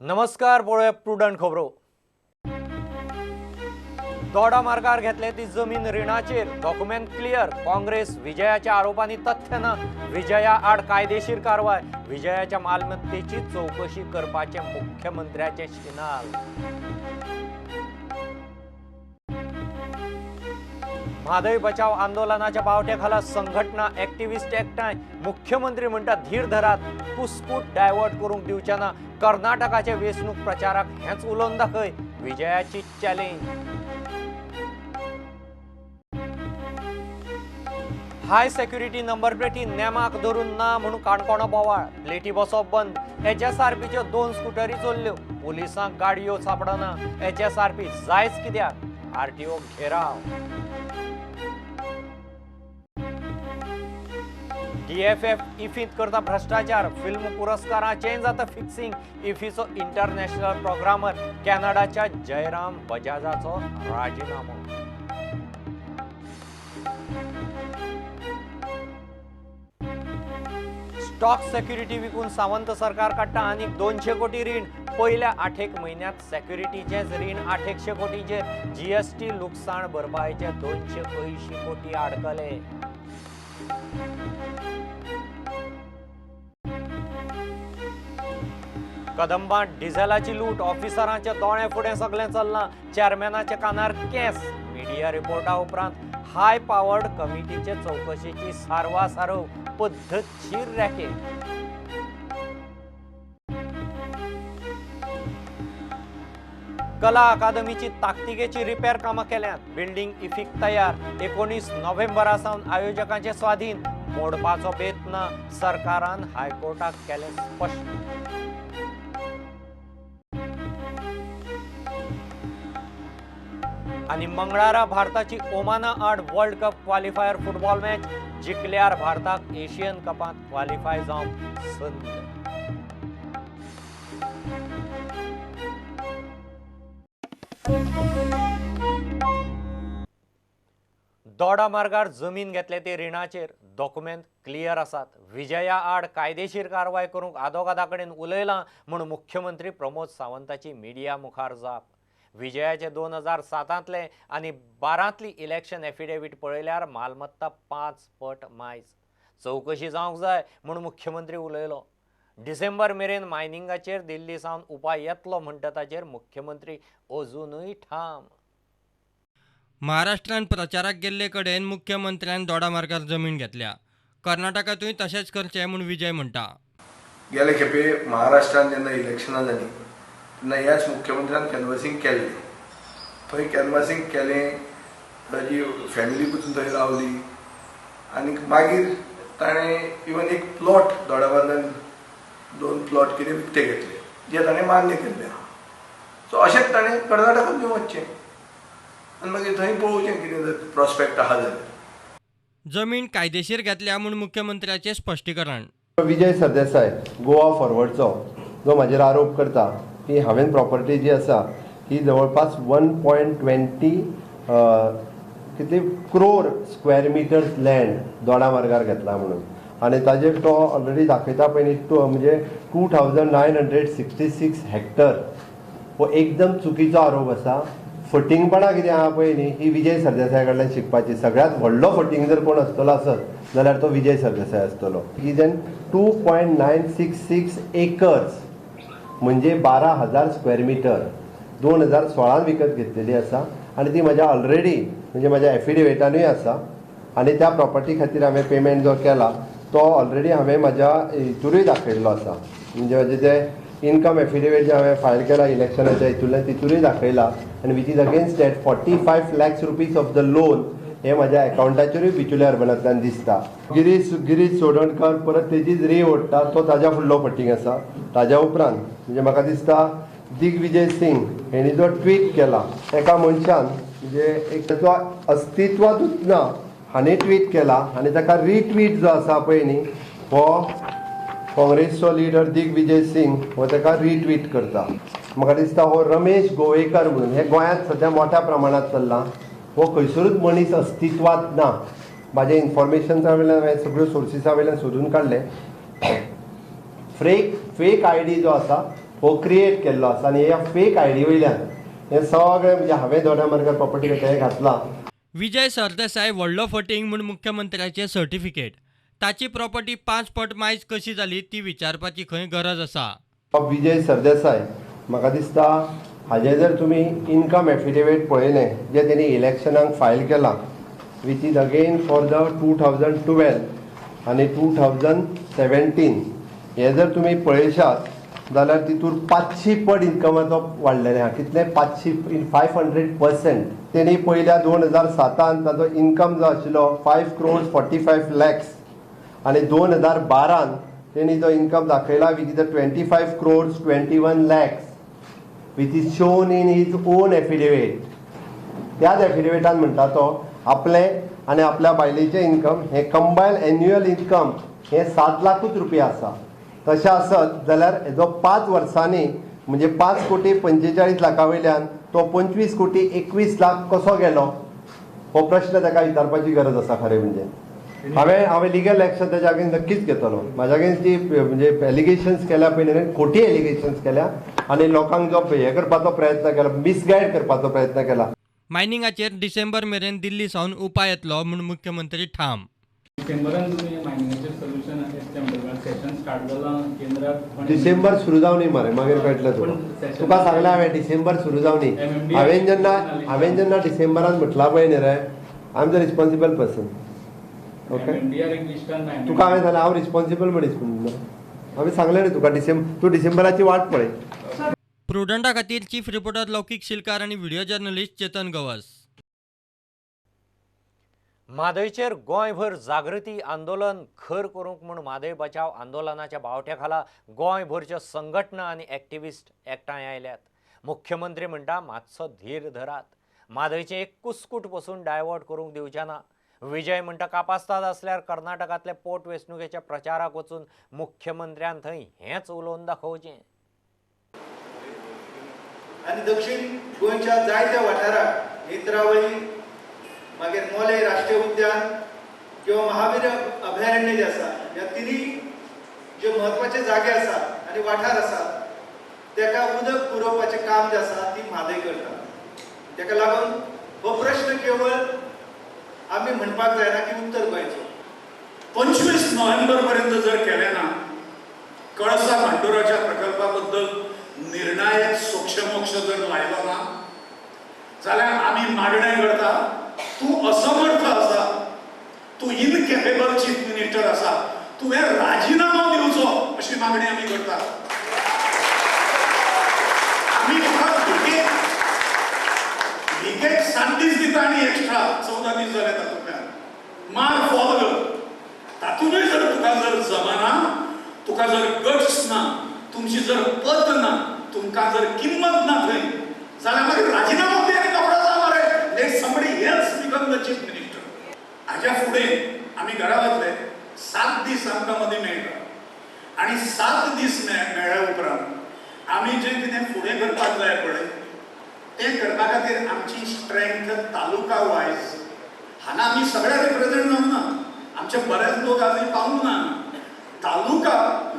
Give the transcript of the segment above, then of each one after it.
नमस्कार, पळोवया प्रुडंट खबरो. दोडा मार्गार घेतले ती जमीन रिणाचेर, डॉक्युमेंट क्लियर. काँग्रेस विजयाच्या आरोपांनी तथ्य ना, विजया आड कायदेशीर कारवाय. विजयाच्या मालमत्तेची चौकशी करपाचे मुख्यमंत्र्याचे शिनाल. म्हादय बचाव आंदोलनाच्या बावट्या खाला संघटना ऍक्टिव्हिस्ट एकठांय. मुख्यमंत्री म्हणटा धीर धरात, कुस्कूट डायवर्ट करूंक दिवचे ना. कर्नाटकाचे वेंचणूक प्रचाराक हेंच उलोवन दाखय. विजयाची चॅलेंज. हाय सेक्युरिटी नंबर प्लेटी नेमाक धरून ना म्हणून काणकोणा बोवाळ. प्लेटी बसप बंद. HSRPच्यो 2 स्कुटरी चोरल्यो. पुलिसांक गाडयो सापडना. HSRP जायच कित्याक? RTO घेराव. DFF इफींत करता भ्रष्टाचार. फिल्म पुरस्काराचें जाता फिक्सिंग. इफीचो इंटरनॅशनल प्रोग्रामर कॅनडाच्या जयराम बजाजाचो राजिनामो. स्टॉक सेक्युरिटी विकून सावंत सरकार काडटा आनीक 200 कोटी रीण. पयल्या 8 म्हयन्यांत सेक्युरिटीचेंच रीण 800 कोटीचेर. GST लुकसाण भरपायेचे 280 कोटी आडकले. कदंबांत डिझेलाची लूट. ऑफिसरांच्या दोळे फुडें सगळें चल्लां. चेअरमॅनाच्या कानार केस. मिडिया रिपोर्टा उपरांत हाय पावर्ड कमिटीचे चौकशेची सारवासारव पद्दतशीर रॅकेट. कला अकादमीची ताकतिकेची रिपेर कामां केल्यांत. बिल्डिंग इफीक तयार. 19 नोव्हेंबरा सावन आयोजकांचे स्वाधीन. मोडपाचो बेत ना, सरकारान हायकोर्टाक केलें स्पश्ट. आनी मंगळारा भारताची ओमाना आड world cup qualifier football match. जिखल्यार भारताक एशियन कपांत क्वालिफाय जावंक संद. दोडा मार्गार जमीन घेतले ते रिणाचेर, डॉक्युमेंट क्लियर आसात. विजया आड कायदेशीर कारवाय करूंक आदोगादा कडेन उलयलां म्हूण मुख्यमंत्री प्रमोद सावंताची मिडिया मुखार जाप. विजयाचे 2007 आनी 12 इलेक्शन एफिडेवीट पळयल्यार मालमत्ता 5 पट मायज. चौकशी जावंक जाय म्हूण मुख्यमंत्री उलयलो. डिसेंबर मेरेन मायनिंगाचेर दिल्ली सावन उपाय येतलो म्हणटा ताचेर मुख्यमंत्री अजुनूय ठाम. महाराष्ट्रान प्रचाराक गेल्ले कडेन मुख्यमंत्र्यान दोडा मार्गार जमीन घेतल्या. कर्नाटकांतूय तशेंच करचें म्हूण विजय म्हणटा. गेले खेपे महाराष्ट्रान जेन्ना इलेक्शनां जालीं तेन्ना ह्याच मुख्यमंत्र्यान कॅनवासिंग केल्लें. थंय कॅनवासिंग केलें, ताजी फॅमिली पसून थंय रावली आनी मागीर ताणें इवन एक प्लॉट दोडामार्गान 2 प्लॉट कितें विकते घेतले जे ताणें मान्य केल्ले आहा. सो अशेंच ताणें कर्नाटकांत बी वचचें आनी मागीर थंय पळोवचें कितें जर प्रोस्पेक्ट आहा जाल्यार. जमीन कायदेशीर घेतल्या म्हूण मुख्यमंत्र्याचें स्पश्टीकरण. विजय सरदेसाय गोवा फॉरवर्डचो जो म्हाजेर आरोप करता की हांवें प्रॉपर्टी जी आसा ही जवळपास 1.20 कितली crore square metres land Doda मार्गार घेतला म्हणून, आनी ताजेर तो ऑलरेडी दाखयता पळय न्ही म्हणजे 2966 हेक्टर. हो एकदम चुकीचो आरोप आसा. फटींगपणां कितें आहा पळय न्ही ही विजय सरदेसाय कडल्यान शिकपाची. सगळ्यांत व्हडलो फटींग जर कोण आसतलो आसत जाल्यार तो विजय सरदेसाय आसतलो. ही जेन 2.966 एकर्स म्हणजे 12,000 स्क्वेअर मिटर 2016 विकत घेतलेली आसा आनी ती म्हाज्या ऑलरेडी म्हणजे म्हाज्या एफिडेविटानूय आसा. आनी त्या प्रॉपर्टी खातीर हांवें पेमेंट जो केला तो ऑलरेडी हांवें म्हाज्या हितूरूय दाखयल्लो आसा. म्हणजे म्हाजें जें इनकम एफिडेवीट जें हांवें फायल केला इलेक्शनाच्या हितूंतल्यान तितूरूय दाखयला. आनी which is against that 45 lakhs rupees of the loan हें म्हाज्या एकावंटाचेरूय बिचोले अर्बनांतल्यान दिसता. गिरीश चोडणकर परत तेजीच रे ओडटा, तो ताज्या फुडलो फटींग आसा. ताज्या उपरांत म्हणजे म्हाका दिसता दिग्विजय सिंग हेणी जो ट्वीट केला एका मनशान म्हणजे एक ताचो अस्तित्वांतूच ना हाणें ट्वीट केला आनी ताका रिट्वीट जो आसा पळय न्ही हो काँग्रेसचो लिडर दिग्विजय सिंग हो ताका रिट्वीट करता. म्हाका दिसता हो रमेश गोवेकर म्हणून हे गोंयांत सद्या मोठ्या प्रमाणांत चल्लां. हो खंयसरूच मनीस अस्तित्वांत ना. म्हाज्या इन्फॉर्मेशन्सा वयल्यान हांवें सगळ्यो सोर्सिसा वयल्यान सोदून काडलें. फेक I D जो आसा हो क्रिएट केल्लो आसा आनी ह्या फेक आयडी वयल्यान हें सगळें म्हणजे हांवें दोडा मार्गार प्रॉपर्टी घेतल्या हें घातलां. विजय सरदेसाय व्हडलो फटींग म्हूण मुख्यमंत्र्याचें सर्टिफिकेट. ताची प्रॉपर्टी 5 पट मायज कशी जाली ती विचारपाची खंय गरज आसा. विजय सरदेसाय म्हाका दिसता हाजें जर तुमी इनकम एफिडेवीट पळयलें जें तेणी इलेक्शनाक फायल केलां which is again for the 2012 आनी 2017 हें जर तुमी पळयशात जाल्यार तितूर 500 पट इनकमाचो वाडलेलें आहा. कितलें 500%. तेणी पयल्या 2007 ताचो इनकम जो आशिल्लो 5 crores 45 lakhs आनी 2012 तेणी जो इनकम दाखयला which is 25 crores 21 lakhs which is shown in his own affidavit. त्याच एफिडेविटान म्हणटा तो आपलें आनी आपल्या बायलेचें इनकम हें कंबायन एन्युअल इनकम हें 7 लाखूच रुपया आसा. तशें आसत जाल्यार हेजो 5 वर्सांनी म्हणजे 5 कोटी 45 लाखां वयल्यान तो 25 कोटी 21 लाख कसो गेलो हो प्रश्न ताका विचारपाची गरज आसा. खरें म्हणजे हांवें लिगल एक्शन ताच्या अगेन्स्ट नक्कीच घेतलो. म्हाज्या अगेन्स्ट जी म्हणजे एलिगेशन्स केल्या पळय न्ही, खोटी एलिगेशन्स केल्या आनी लोकांक जो हें करपाचो प्रयत्न केला, मिसगायड करपाचो प्रयत्न केला. मायनिंगाचेर डिसेंबर मेरेन दिल्ली सावन उपाय येतलो म्हूण मुख्यमंत्री ठाम. डिसेंबरान तुमी मायनिंगाचेर सोल्युशन येतलें म्हणटा, सेशन स्टार्ट जालां केंद्रात. डिसेंबर सुरू जावनी मरे, मागीर कळटलें तुका. तुका सांगलें हांवें डिसेंबर सुरू जावनी. हांवें जेन्ना डिसेंबरान म्हटलां पळय न्ही रे, I am the responsible person. Okay, तुका हांवें सांगलें हांव रिस्पॉन्सिबल मनीस म्हणून हांवें सांगलें न्ही तुका. तूं डिसेंबराची वाट पळय. प्रुडंटा खातीर चीफ रिपोर्टर लौकीक शिलकार आनी व्हिडिओ जर्नलिस्ट चेतन गवस. म्हादयचेर गोंयभर जागृती आंदोलन खर करूंक म्हूण म्हादय बचाव आंदोलनाच्या बावट्या खाला गोंयभरच्यो संघटना आनी एक्टिविस्ट एकठांय आयल्यात. मुख्यमंत्री म्हणटा मातसो धीर धरात, म्हादयचें एक कुस्कूट पसून डायवर्ट करूंक दिवचें ना. विजय म्हणटा कापास्ताद आसल्यार कर्नाटकांतले पोटवेंचणुकेच्या प्रचाराक वचून मुख्यमंत्र्यान थंय हेंच उलोवन दाखोवचें. आनी दक्षिण गोंयच्या जायत्या वाठाराक नेत्रावळी, मागीर मोले राष्ट्रीय उद्यान किंवा महावीर अभयारण्य जे आसा, ह्या तिनूय जे म्हत्वाचे जागे आसा आनी वाठार आसा तेका उदक पुरोवपाचें काम जें आसा ती म्हादय करता. तेका लागून हो प्रश्न केवळ आमी म्हणपाक जायना की उत्तर गोंयचो. 25 नोव्हेंबर पर्यंत जर केलें ना कळसा भांडुराच्या प्रकल्पाबद्दल निर्णायक सोक्षमोक्ष जर लायलो ना जाल्यार आमी मागणें करता, तूं असमर्थ आसा, तूं इनकेपेबल चीफ मिनिस्टर आसा, तुवें राजिनामो दिवचो अशी मागणी आमी करता. आमी तुका भिकेक 7 दीस दिता आनी एक्स्ट्रा 14 दीस जाले तातूंतल्यान मार फॉल कर. तातूंतय जर तुका जर जमाना, तुका जर गट्स ना, तुमची जर पत ना, तुमकां जर किंमत ना थंय जाल्यार मागीर राजिनामो दी आनी कपडो जा मरे. Let somebody else become the chief minister. हाज्या फुडें आमी घरा वतले, 7 दीस आमकां मदीं मेळटा आनी 7 दीस मेळ्ळ्या उपरांत आमी जें कितें फुडें करपाक जाय पळय तें करपा खातीर आमची स्ट्रेंथ तालुका वायज हांगा आमी सगळे रिप्रेझेंट जावंक ना, आमचे बरेच लोक आजून पावूंक ना. तालुका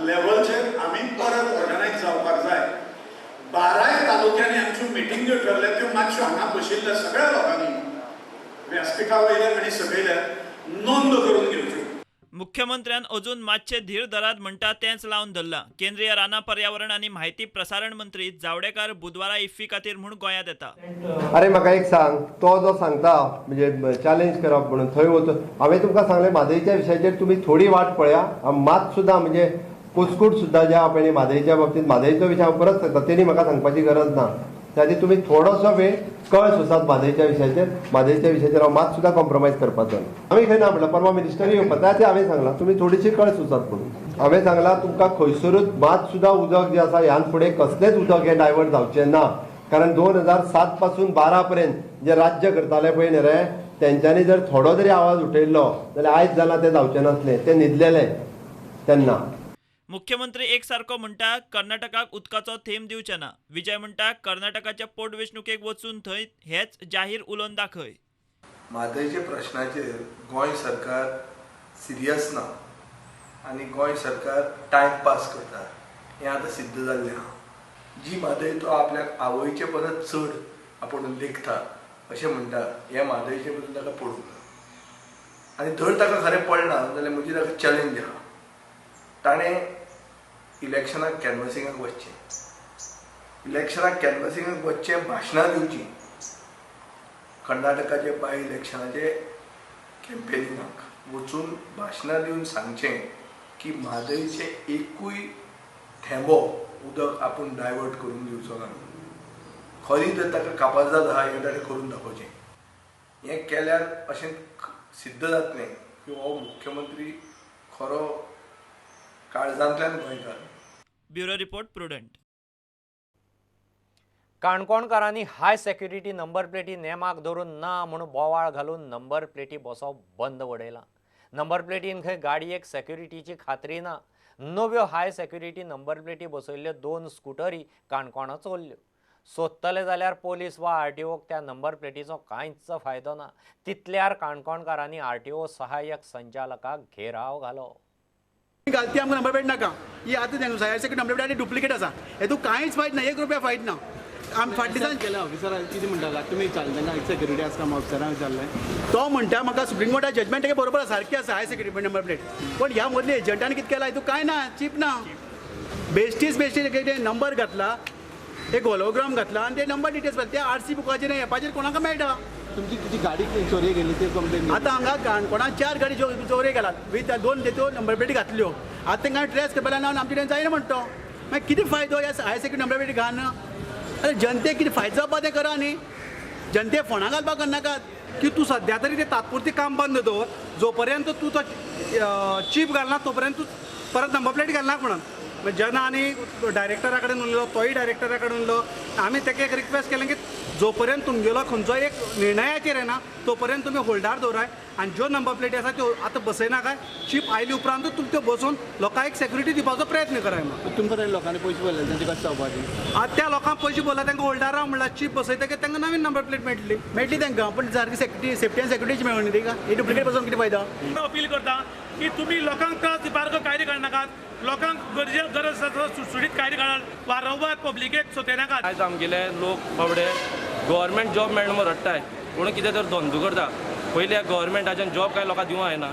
लेवलचेर आमी परत ऑर्गनायज जावपाक जाय. 12 तालुक्यांनी आमच्यो मिटिंग्यो ठरल्या त्यो मातश्यो हांगा बशिल्ल्या सगळ्या लोकांनी व्यासपिठा वयल्या आनी सकयल्या नोंद करून घेवच्यो. मुख्यमंत्र्यान अजून मातशे धीर धरात म्हणटा तेंच लावन धरलां. केंद्रीय रानां पर्यावरण आनी म्हायती प्रसारण मंत्री जावडेकर बुधवारा इफ्फी खातीर म्हूण गोंयांत येता. अरे म्हाका एक सांग, तो जो सांगता म्हणजे चॅलेंज करप म्हणून थंय वचून हांवें तुमकां सांगलें म्हादयच्या विशयाचेर तुमी थोडी वाट पळया. मात सुद्दां म्हणजे कुस्कूट सुद्दां ज्या पळय म्हादयच्या बाबतींत म्हादयचो विशय हांव परत सांगता, तेणी म्हाका सांगपाची गरज ना. त्या खातीर तुमी थोडोसो वेळ कळ सोसात म्हादयच्या विशयाचेर. म्हादयच्या विशयाचेर हांव मात सुद्दां कॉम्प्रोमायज करपाचो ना. आमी खंय ना म्हणल्यार परवा मिनिस्टर येवपा त्या हांवें सांगलां तुमी थोडीशी कळ सोसात म्हणून. हांवें सांगलां तुमकां खंयसरूच मात सुद्दां उदक जें आसा ह्यान फुडें कसलेंच उदक हें डायवर्ट जावचें ना. कारण 2007 पासून 12 पर्यंत जे राज्य करताले पळय न्ही रे, तेंच्यांनी जर थोडो तरी आवाज उठयल्लो जाल्यार आयज जालां तें जावचें नासलें, तें न्हिदलेलें तेन्ना. मुख्यमंत्री एकसारको म्हणटा कर्नाटकाक उदकाचो थेंब दिवचे ना. विजय म्हणटा कर्नाटकाच्या पोटवेंचणुकेक वचून थंय हेच जाहीर उलोवन दाखय. म्हादयच्या प्रश्नाचेर गोंय सरकार सिरियस ना आनी गोंय सरकार टायमपास करता हें आतां सिद्ध जाल्लें आहा. जी म्हादय तो आपल्याक आवयचे परत चड आपूण लेखता अशें म्हणटा, ह्या म्हादयचे बद्दल ताका पडूंक ना. आनी धर ताका खरें पडना जाल्यार म्हजी ताका चॅलेंज आहा, ताणें इलेक्शनाक कॅनवसिंगाक वचचें, इलेक्शनाक कॅनवसिंगाक वचचें, भाशणां दिवचीं कर्नाटकाचे बाय इलेक्शनाचे कॅम्पेनिंगाक वचून भाशणां दिवन सांगचें की म्हादयचें एकूय थेंबो उदक आपूण डायवर्ट करून दिवचो ना. खरी जर ताका कापाजाद आहा हें ताणें करून दाखोवचें. हें केल्यार अशें सिद्ध जातलें की हो मुख्यमंत्री खरो काळजांतल्यान गोंयकार. Bureau report, Prudent. काणकोणकारांनी हाय सेक्युरिटी नंबर प्लेटी नेमाक धरून ना म्हूण बोवाळ घालून नंबर प्लेटी बसोवप बंद वडयलां. नंबर प्लेटीन खंय गाडयेक सेक्युरिटीची खात्री ना. नव्यो हाय सेक्युरिटी नंबर प्लेटी बसयल्ल्यो 2 स्कुटरी काणकोणां चोरल्यो. सोदतले जाल्यार पोलीस वा आरटीओक त्या नंबर प्लेटीचो कांयच फायदो ना. तितल्यार काणकोणकारांनी आरटीओ सहाय्यक संचालकाक घेराव घालो. घालती आमकां नंबर प्लेट नाका, ही आतां higher security number plate duplicate आसा, हेतून कांयच फायद ना, 1 रुपया फायद ना. आमी फाटल्या केल्या ऑफिसराक कितें म्हणटा तुमी विचारलें तांकां सेक्युरिटी आसा काय ऑफिसरान विचारलें, तो म्हणटा म्हाका सुप्रीम कोर्टा जजमेंट तेगे बरोबर आसा, सारकी आसा हाय सेक्युरिटी नंबर प्लेट, पण ह्या मदल्या एजंटान कितें केलां हितून कांय ना, चीप ना, बेश्टीच बेश्टी नंबर घातला, एक होलोग्राम घातला आनी ते नंबर डिटेल्स घातले, ते आरसी बुकाचेर एपाचेर कोणाक मेळटा. तुमची किती गाडी चोरये गेली ते कंप्लेन आतां हांगा काणकोणांत 4 गाडी चोरये गेलात विथ 2 त्यो नंबर प्लेटी घातल्यो, आतां तांकां ट्रेस करपाक ना आमचे कडेन जायना म्हणटा तो, मागीर कितें फायदो ह्या हाय सेक्युरिटी नंबर प्लेटी घालून? अरे जनतेक कितें फायदो जावपा तें करा न्ही, जनते फोंडा घालपाक करनाकात. की तूं सद्या तरी तें तात्पुरतें काम बंद दवर, जो पर्यंत तूं तो चीप घालना तो पर्यंत तूं परत नंबर प्लेट घालना म्हणून. जेन्ना आनी डायरेक्टरा कडेन उरलो, तोय डायरेक्टरा कडेन उरलो, आमी ताका एक रिक्वेस्ट केलें की जो पर्यंत तुमगेलो खंयचो एक निर्णयाचेर येना तो पर्यंत तुमी होल्डार दवराय आनी ज्यो नंबर प्लेटी आसा त्यो आतां बसयनाकाय, चीप आयली उपरांतूच तुमी त्यो बसोवन लोकांक एक सेक्युरिटी दिवपाचो प्रयत्न कराय. म्हणून तुमकां लोकांनी पयशे भरले तांचे कशें जावपाचें? आतां त्या लोकांक पयशे भरला तांकां होल्डार राव म्हणल्यार चीप बसयतकीर तांकां नवीन नंबर प्लेट मेळटली, मेळटली तांकां, पण सारकी सेफ्टी सेफ्टी आनी सेक्युरिटीची मेळून ती का ही डुप्लिकेट बसोवन कितें फायदो? अपील करता की तुमी लोकांक त्रास दिवपाक कायदे काडनाकात, लोकांक गरजे गरज आसा सुटसुटीत कायदे काडात, वारंवार पब्लिकेक सोतेनाकात. आयज आमगेले लोक बाबडे गव्हर्मेंट जॉब मेळना म्हूण रडटाय, पूण कितें तर धंदो करता. पयलीं ह्या गव्हर्मेंटाच्यान जॉब कांय लोकांक दिवंक जायना,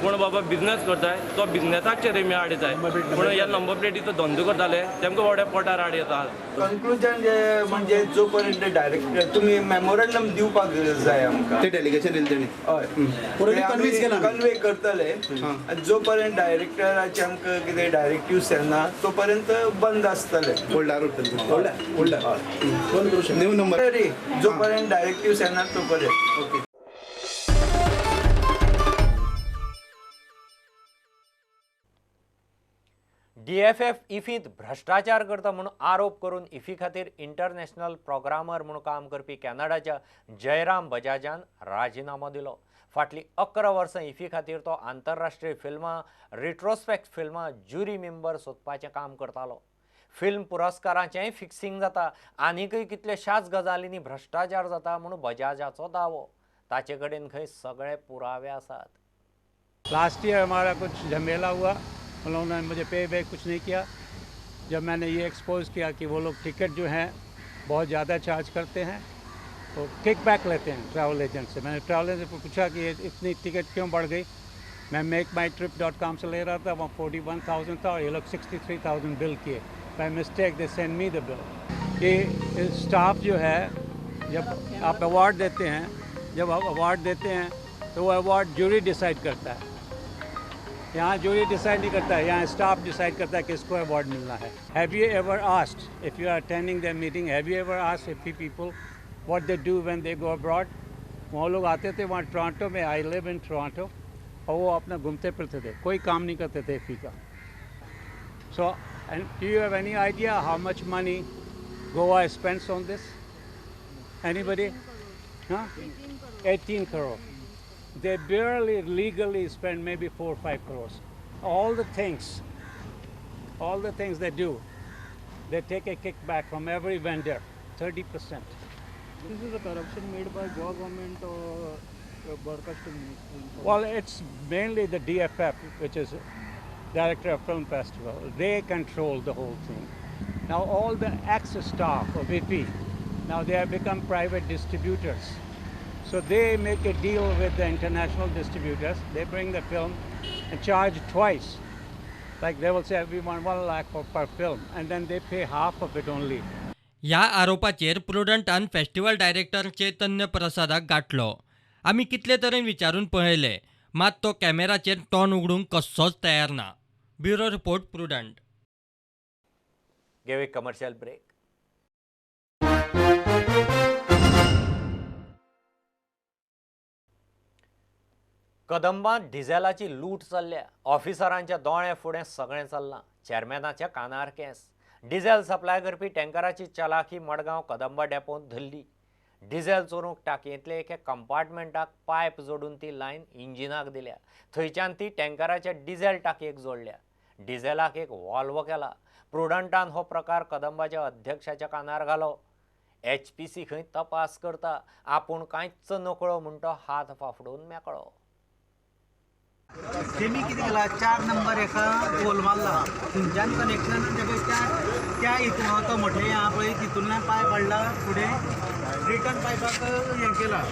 पूण बाबा बिजनेस करताय तो बिजनेसाचेर आमी आड येताय, पूण ह्या नंबर प्लेटीचो धंदो करताले तेमकां बाबड्या पोटार आड येता. कन्क्लुजन जे म्हणजे जो पर्यंत डायरेक्टर तुमी मेमोरंडम दिवपाक जाय आमकां, ते डेलिगेशन दिलें तेणी, हय कन्वे करतले, आनी जो पर्यंत डायरेक्टराचे आमकां कितें डायरेक्टिव्स येना तो पर्यंत बंद आसतले, होल्डार उरतले, होल्डार बंद करूं शकता न्यू नंबर जो पर्यंत डायरेक्टिव्स येना तो पर्यंत. ओके. डीएफएफ इफींत भ्रश्टाचार करता म्हूण आरोप करून इफी खातीर इंटरनॅशनल प्रोग्रामर म्हूण काम करपी कॅनडाच्या जयराम बजाजान राजिनामो दिलो. फाटलीं 11 वर्सां इफी खातीर तो आंतरराष्ट्रीय फिल्मां, रिट्रोस्पेक्ट फिल्मां ज्युरी मेंबर सोदपाचें काम करतालो. फिल्म पुरस्कारांचेंय फिक्सिंग जाता, आनीकय कितल्याशाच गजालींनी भ्रश्टाचार जाता म्हूण बजाजाचो दावो. ताचे कडेन खंय सगळे पुरावे आसात. लास्ट ईयर हमारा कुछ झमेला हुआ, उन्होंने मुझे पे बैक कुछ नहीं किया। जब मैंने ये एक्सपोज़ किया कि वो लोग टिकट जो हैं बहुत ज़्यादा चार्ज करते हैं, तो किक बैक लेते हैं ट्रैवल एजेंट से। मैंने ट्रैवल एजेंट से पूछा कि ये इतनी टिकट क्यों बढ़ गई। मैं makemytrip.com से ले रहा था, वहाँ 41,000 था और ये लोग 63,000 बिल किए। By mistake they send me the bill. कि स्टाफ जो है, जब आप अवार्ड देते हैं, जब आप अवार्ड देते हैं तो वो अवार्ड ज्यूरी डिसाइड करता है। यहाँ ज्यूरी डिसाइड नहीं करता है, यहाँ स्टाफ डिसाइड करता है किसको अवार्ड मिलना है। Have you ever asked if you are attending the meeting, have you ever asked if you people what they do when they go abroad? वहाँ लोग आते थे, वहाँ टोरंटो में, I live in Toronto, और वो अपना घूमते फिरते थे, कोई काम नहीं करते थे इफ़ी का। So and do you have any idea how much money Goa spends on this? Anybody? हाँ, 18 crore. They barely legally spend maybe 4 or 5 crores. All the things they do, they take a kickback from every vendor, 30%. This is a corruption made by Goa government or broadcasting ministry? Well, it's mainly the DFF, which is Director of Film Festival. They control the whole thing. Now all the ex-staff of IFFI, now they have become private distributors. So they make a deal with the international distributors. They bring the film and charge twice. Like they will say, we want 1 lakh per film, and then they pay half of it only. ह्या आरोपाचेर प्रुडंटान festival director चैतन्य प्रसादाक गांठलो. आमी कितले तरेन विचारून पळयलें, मात तो कॅमेराचेर तोंड उगडूंक कसोच तयार ना. Bureau report, Prudent. घेवया कमर्शियल ब्रेक. कदंबांत डिझेलाची लूट चल्ल्या. ऑफिसरांच्या दोळ्या फुडें सगळें चल्लां. चेअरमॅनाच्या कानार केंस. डिझेल सप्लाय करपी टँकराची चलाखी मडगांव कदंबा डेपोंत धरली. डिझेल चोरूंक टाकयेंतले एके कंपार्टमेंटाक पायप जोडून ती लायन इंजिनाक दिल्या. थंयच्यान ती टँकराच्या डिझेल टाकयेक जोडल्या. डिझेलाक एक वॉल्व केला. प्रुडंटान हो प्रकार कदंबाच्या अध्यक्षाच्या कानार घालो. HPC खंय तपास करता, आपूण कांयच नकळो म्हूण तो हात फाफडून मेकळो. तेमी कितें केला, 4 नंबर एका होल मारला, थंयच्यान कनेक्शन तेका त्या हितून तो मोठे आहा पळय तितूंतल्यान पायप हाडला, फुडें रिटर्न पायपाक हें केला,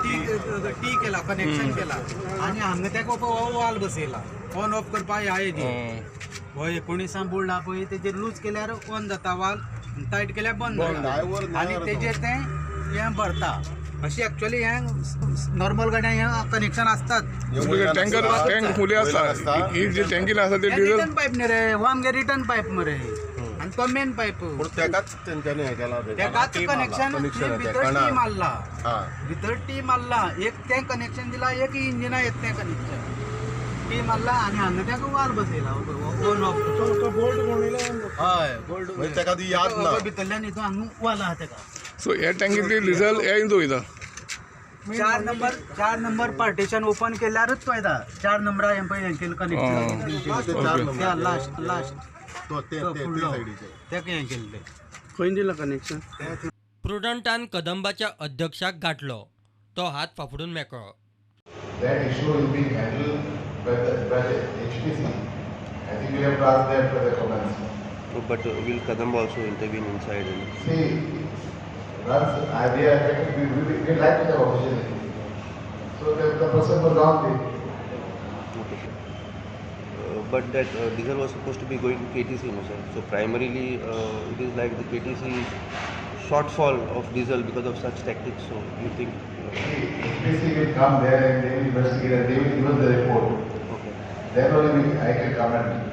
टी केला, कनेक्शन केला आनी हांगा तेका हो वाल बसयला ऑन ऑफ करपाक ह्या हेजेर. हो 19 बोल्ड आहा पळय तेजेर लूज केल्यार ऑन जाता वाल, टायट केल्यार बंद जाता आनी तेजेर तें हें भरता. अशी एक्चुअली हें नॉर्मल गाडयांक हें कनेक्शन आसतात. टँकर टँक फुले आसता, ही जी टँकीन आसा ते डिझेल रिटर्न पायप न्ही रे, हो आमगे रिटर्न पायप मरे आनी तो मेन पायप. तेकाच तेंच्यांनी हें केलां, तेकाच कनेक्शन भितर टी मारला, भितर टी मारला, एक तें कनेक्शन दिला, एक इंजिना येता तें कनेक्शन टी मारला आनी हांगा तेका वाल बसयला ऑन ऑफ. बोल्ट हय बोल्ट, तेका ती याद ना, भितरल्यान हितून हांगा वाल आहा तेका. सो हे टँकींतली डिझेल हे हितून वयता. 4 नंबर पार्टिशन ओपन केल्यारच तो येता. 4 नंबरा हें पळय हें केलें कनेक्शन लास्ट लास्ट तेका हें केल्लें. खंय दिलां कनेक्शन? प्रुडंटान कदंबाच्या अध्यक्षाक गांठलो, तो हात फाफडून मेकळो. That issue is being handled by the HPC. I think we have to ask them for their comments. But will Kadamba also intervene inside? See, once idea affected, we like to have official. So the person was on the. Okay, sir. But that diesel was supposed to be going to KTC, no, sir. So primarily it is like the KTC shortfall of diesel because of such tactics. So you think? HPC will come there and they will investigate and they will give us the report. Okay. Then only I can comment.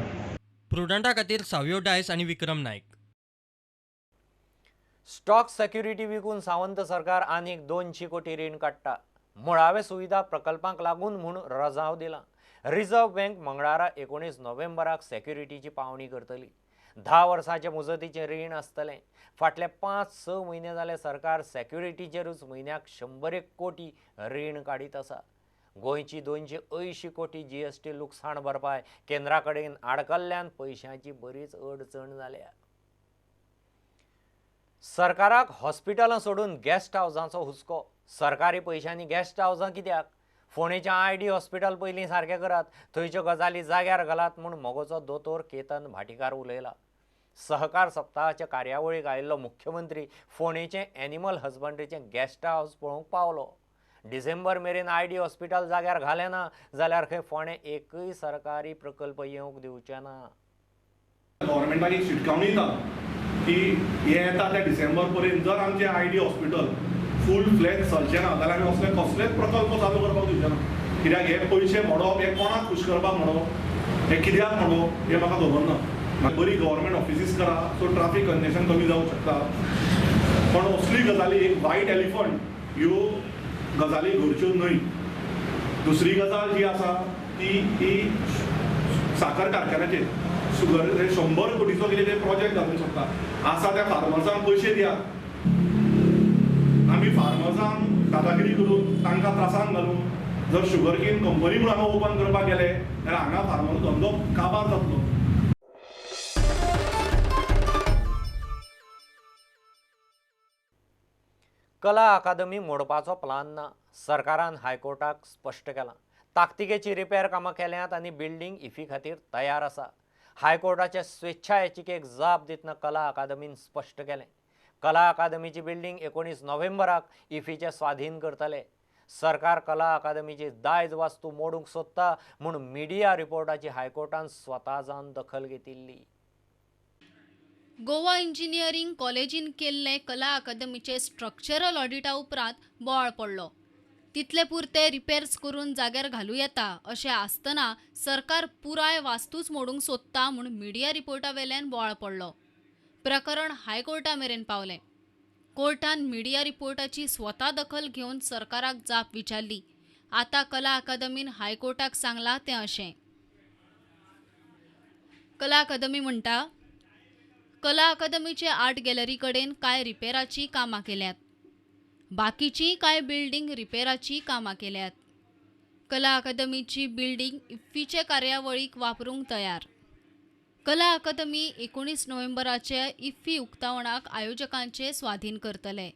प्रुडंटा खातीर सावियो डायस आनी विक्रम Naik. Stock security विकून सावंत सरकार आनीक 200 कोटी रीण काडटा. मुळावे सुविधा प्रकल्पांक लागून म्हूण रजाव दिला. रिझर्व्ह बँक मंगळारा 19 नोव्हेंबराक सेक्युरिटीची पावणी करतली. 10 वर्सांचे मुजतीचें रीण आसतलें. फाटले 5-6 म्हयने जाले सरकार सेक्युरिटीचेरूच म्हयन्याक 100 कोटी रीण काडीत आसा. गोंयची 280 कोटी GST लुकसाण भरपाय केंद्रा कडेन आडकल्ल्यान पयशांची बरीच अडचण जाल्या. सरकाराक हॉस्पिटलां सोडून गेस्ट हावजांचो हुस्को. सरकारी पयशांनी गेस्ट हावजां कित्याक? फोंडेचें ID hospital पयलीं सारकें करात, थंयच्यो गजाली जाग्यार घालात म्हूण मगोचो दोतोर केतन भाटीकार उलयला. सहकार सप्ताहाच्या कार्यावळीक आयिल्लो मुख्यमंत्री फोंडेचें एनिमल हजबंड्रीचें गेस्ट हावज पळोवंक पावलो. डिसेंबर मेरेन ID hospital जाग्यार घालें ना जाल्यार खंय फोंडें एकूय सरकारी प्रकल्प येवंक दिवचे ना. गव्हर्मेंटाक एक शिटकावणी दिता की हे येता त्या डिसेंबर पर्यंत जर आमचें ID hospital full fledge चलचें ना जाल्यार आमी असले कसलेच प्रकल्प चालू करपाक दिवचे ना. कित्याक हे पयशे मोडप, हे कोणाक खूश करपाक म्हणप, हे कित्याक म्हणप हें म्हाका खबर ना. बरी गव्हर्मेंट ऑफिसीस करा सो ट्राफीक कंजेशन कमी जावंक शकता. पण असली गजाली एक वायट एलिफंट ह्यो गजाली घडच्यो न्हय. दुसरी गजाल जी आसा ती ही साखर कारखान्याचेर शुगर 100 कोटीचो कितें ते प्रोजेक्ट घालूंक शकता. आसा त्या फार्मर्सांक पयशे दियात. आमी फार्मर्सांक दादागिरी करून तांकां त्रासान घालून जर शुगर केन कंपनी म्हूण हांगा ओपन करपाक गेले जाल्यार हांगा फार्मर धंदो काबार जातलो. कला अकादमी मोडपाचो प्लान ना, सरकारान हायकोर्टाक स्पश्ट केलां. ताकतिकेची रिपेर कामां केल्यांत आनी बिल्डींग इफी खातीर तयार आसा. हायकोर्टाच्या स्वेच्छा याचिकेक जाप दितना कला अकादमीन स्पश्ट केलें. कला अकादमीची बिल्डींग 19 नोव्हेंबराक इफ्फीचे स्वाधीन करतले. सरकार कला अकादमीची दायज वास्तू मोडूंक सोदता म्हूण मिडिया रिपोर्टाची हायकोर्टान स्वता जावन दखल घेतिल्ली. गोवा इंजिनियरींग कॉलेजीन केल्ले कला अकादमीचे स्ट्रक्चरल ऑडिटा उपरांत बोवाळ पडलो. तितले पुरते रिपेर्स करून जाग्यार घालूं येता अशें आसतना सरकार पुराय वास्तूच मोडूंक सोदता म्हूण मिडिया रिपोर्टा वेल्यान बोवाळ पडलो. प्रकरण हायकोर्टा मेरेन पावलें. कोर्टान मिडिया रिपोर्टाची स्वता दखल घेवन सरकाराक जाप विचारली. आतां कला अकादमीन हायकोर्टाक सांगलां तें अशें. कला अकादमी म्हणटा, कला अकादमीचे आर्ट गॅलरी कडेन कांय रिपेराचीं कामां केल्यात, बाकीचीं कांय बिल्डींग रिपेराचीं कामां केल्यात. कला अकादमीची बिल्डींग इफ्फीचे कार्यावळीक वापरूंक तयार. कला अकादमी 19 नोव्हेंबराचे इफ्फी उक्तावणाक आयोजकांचे स्वाधीन करतले.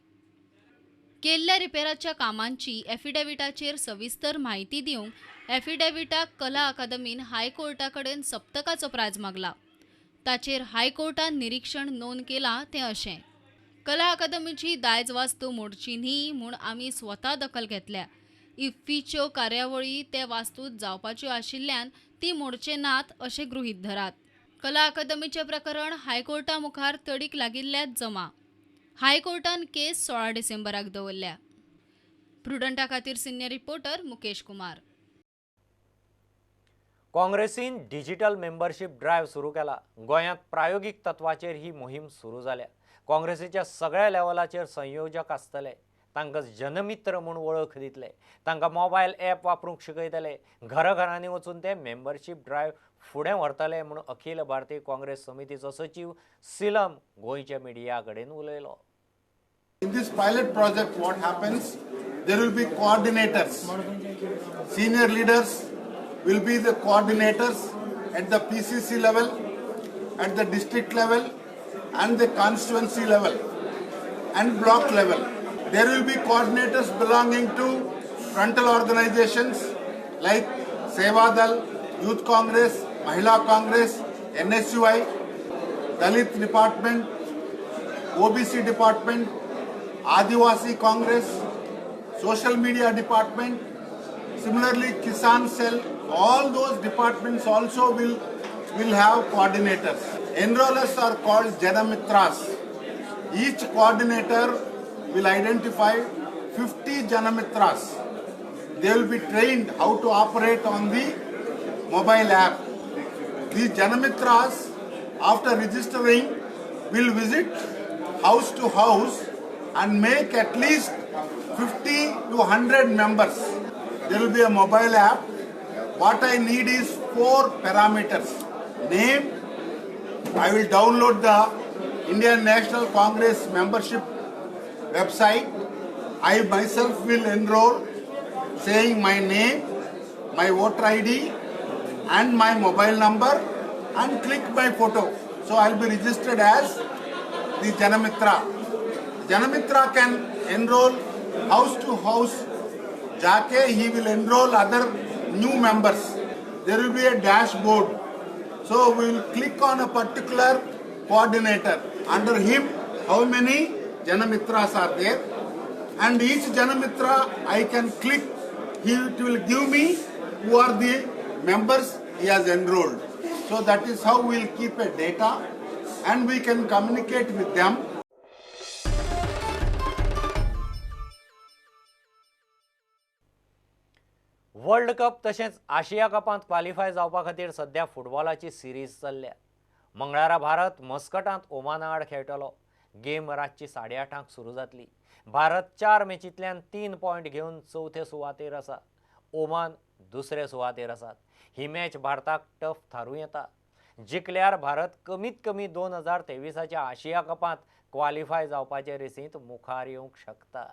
केल्ल्या रिपेराच्या कामांची एफिडेविटाचेर सविस्तर म्हायती दिवंक एफिडेविटाक कला अकादमीन हायकोर्टा कडेन सप्तकाचो प्राज मागला. ताचेर हायकोर्टान निरीक्षण नोंद केलां तें अशें. कला अकादमीची दायज वास्तू मोडची न्ही म्हूण आमी स्वता दखल घेतल्या. इफ्फीच्यो कार्यावळी ते वास्तूत जावपाच्यो आशिल्ल्यान ती मोडचे नात अशें गृहीत धरात. कला अकादमीचें प्रकरण हायकोर्टा मुखार तडीक लागिल्ल्यात जमा. हायकोर्टान केस 16 डिसेंबराक दवरल्या. प्रुडंटा खातीर सिनियर रिपोर्टर मुकेश कुमार. काँग्रेसीन डिजिटल मेंबरशीप ड्रायव्ह सुरू केला. गोंयांत प्रायोगीक तत्वाचेर ही मोहीम सुरू जाल्या. काँग्रेसीच्या सगळ्या लेवलाचेर संयोजक आसतले, तांकां जनमित्र म्हूण वळख दितले, तांकां मोबायल ॲप वापरूंक शिकयतले, घराघरांनी वचून ते मेंबरशीप ड्रायव्ह फुडें व्हरतले म्हूण अखिल भारतीय काँग्रेस समितीचो सचीव सिलम गोंयच्या मिडिया कडेन उलयलो. In this pilot project, what happens? There will be coordinators. Senior leaders will be the coordinators at the PCC level, at the district level, and the constituency level, and block level. There will be coordinators belonging to frontal organizations like Seva Dal, Youth Congress, Mahila Congress, NSUI, Dalit Department, OBC Department, Adivasi Congress, Social Media Department, similarly Kisan Cell. All those departments also will have coordinators. Enrollers are called Janamitras. Each coordinator will identify 50 Janamitras. They will be trained how to operate on the mobile app. These Janamitras, after registering, will visit house to house and make at least 50 to 100 members. There will be a mobile app. What I need is 4 parameters. Name, I will download the Indian National Congress membership website. I myself will enroll, saying my name, my voter ID and my mobile number, and click my photo. So I will be registered as the Janamitra. Janamitra can enroll house to house. Jaake he will enroll other new members. There will be a dashboard. So we will click on a particular coordinator. Under him, how many Janamitras are there? And each Janamitra I can click. It will give me who are the members he has enrolled. So that is how we will keep a data and we can communicate with them. World cup तशेंच आशिया कपांत qualify जावपा खातीर सध्या फुटबॉलाची series चल्ल्या. मंगळारा भारत मस्कटांत ओमाना आड खेळटलो. Game रातची 8:30 सुरू जातली. भारत 4 मॅचींतल्यान 3 पॉयंट घेवन चवथे सुवातेर आसा. ओमान दुसरे सुवातेर आसात. ही मॅच भारताक टफ थारूं येता. जिखल्यार भारत कमीत कमी 2023च्या आशिया कपांत क्वालिफाय जावपाचे रेसींत मुखार येवंक शकता.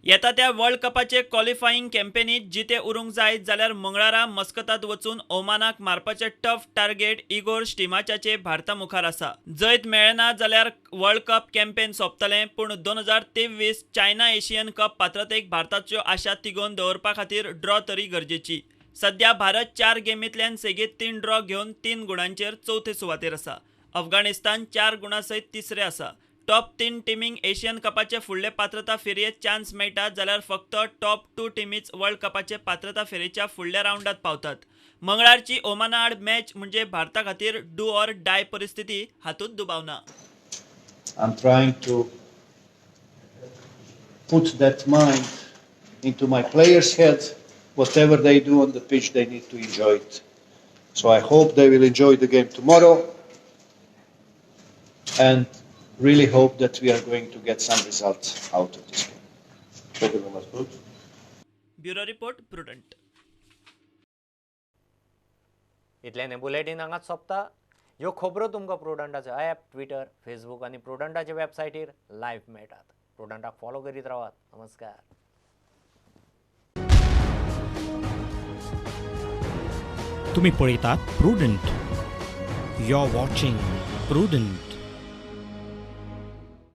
येता त्या वर्ल्ड कपाचे क्वॉलिफाईंग कॅम्पेनीत जिते उरूंक जाय जाल्यार मंगळारा मस्कतांत वचून ओमानाक मारपाचे टफ टार्गेट इगोर स्टिमाचाचे भारता मुखार आसा. जैत मेळना जाल्यार वर्ल्ड कप कॅम्पेन सोंपतलें, पूण 2023 चायना एशियन कप पात्रतेक भारताच्यो आशा तिगोवन दवरपा खातीर ड्रॉ तरी गरजेची. सध्या भारत 4 गेमींतल्यान सेगीत 3 ड्रॉ घेवन 3 गुणांचेर चवथे सुवातेर आसा. अफगाणिस्तान 4 गुणां सयत तिसरे आसा. टॉप 3 टिमींक एशियन कपाचे फुडले पात्रता फेरयेंत चान्स मेळटा जाल्यार फक्त टॉप 2 टिमीच वर्ल्ड कपाचे पात्रता फेरयेच्या फुडल्या रावंडात पावतात. मंगळारची ओमाना आड मॅच म्हणजे भारता खातीर do or die परिस्थिती हातूंत दुबाव ना. I'm trying to put that mind into my players' heads. Whatever they do on the pitch, they need to enjoy it. So I hope they will enjoy the game tomorrow and really hope that we are going to get some results out of this game. Thank you very much, coach. Bureau Report, Prudent. इतल्यान bulletin हांगाच सोंपता. ह्यो खबरो तुमकां प्रुडंटाचो app, Twitter, Facebook आनी प्रुडंटाच्या वेबसायटीर live मेळटात. प्रुडंटाक follow करीत रावात. नमस्कार. तुम्ही पळयतात Prudent. You are watching Prudent.